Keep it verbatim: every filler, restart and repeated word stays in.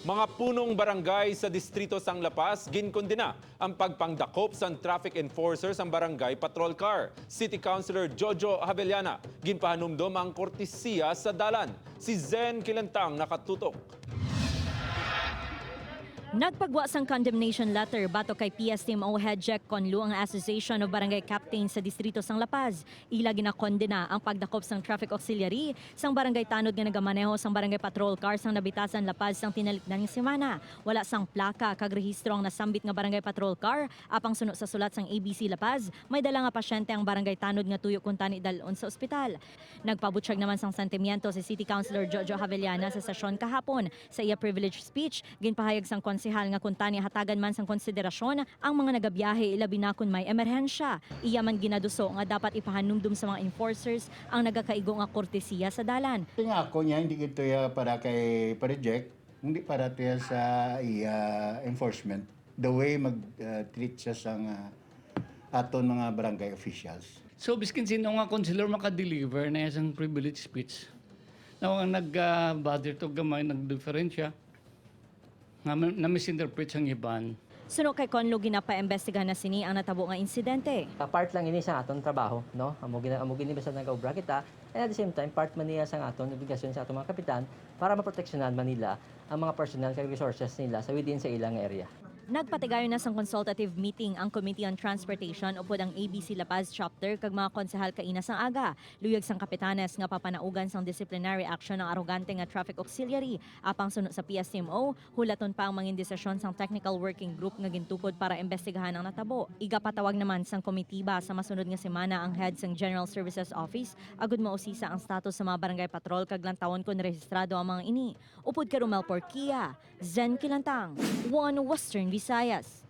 Mga punong barangay sa distrito sang La Paz ginkondena ang pagpangdakop sang traffic enforcer sang barangay patrol car. City Councilor Jojo Javellana ginpahanumdom ang kortesiya sa dalan. Si Zen Kilentang nakatutok. Nagpagwa sang condemnation letter batok kay P S T M O Head Jack Conlu ang Association of Barangay Captains sa Distrito sang La Paz. Ila ginakondena ang pagdakop sang traffic auxiliary sang barangay tanod nga nagamaneho sang barangay patrol car sang Nabitasan, La Paz sang tinalikdan nga semana. Wala sang plaka kag rehistro ang nasambit nga barangay patrol car, apang suno sa sulat sang A B C La Paz, may dala nga pasyente ang barangay tanod nga tuyo kuntani dal-on sa ospital. Nagpabutyag naman sang sentimiento si City Councilor Jojo Javellana sa sesyon kahapon. Sa iya privilege speech, ginpahayag sang konsehal nga kuntani hatagan man sang konsiderasyon ang mga nagabiyahe, labi na kon may emerhensya. Iya man ginaduso nga dapat ipahanumdom sa mga enforcers ang nagakaigo nga kortesiya sa dalan. Nga ako niya, hindi ito ya para kay project, hindi para tiya sa iya enforcement. The way mag-treat siya sa nga aton mga barangay officials. So, biskin sino nga councilor makadeliver na isang privilege speech. Now, ang nag-bother to gamay, nagdiferensya, nga ma- na-misinterpret sang iban. Suno kay Conlu, ginapaimbestigahan na sini ang natabo nga insidente. Ah, part lang ini sa aton trabaho, no? Amo gina amo gini basta nagaobra kita, and at the same time part man niya sa aton obligasyon sa aton mga kapitan para maproteksyonan man nila ang mga personnel kag resources nila sa within sa ilang area. Nagpatigayon na sang consultative meeting ang Committee on Transportation upod ang A B C La Paz Chapter kag mga konsehal kaina sang aga. Luyag sang kapitanes nga papanaugan sang disciplinary action ang arogante nga traffic auxiliary, apang suno sa P S T M O, hulaton pa ang mangin desisyon sang technical working group nga gintukod para imbestigahan ang natabo. Igapatawag naman sang komitiba sa masunod nga semana ang head sang General Services Office agud mausisa ang status sa mga barangay patrol kag lantawon kon rehistrado ang mga ini. Upod kay Romel Porquia, Zen Kilantang, One Western Visayas.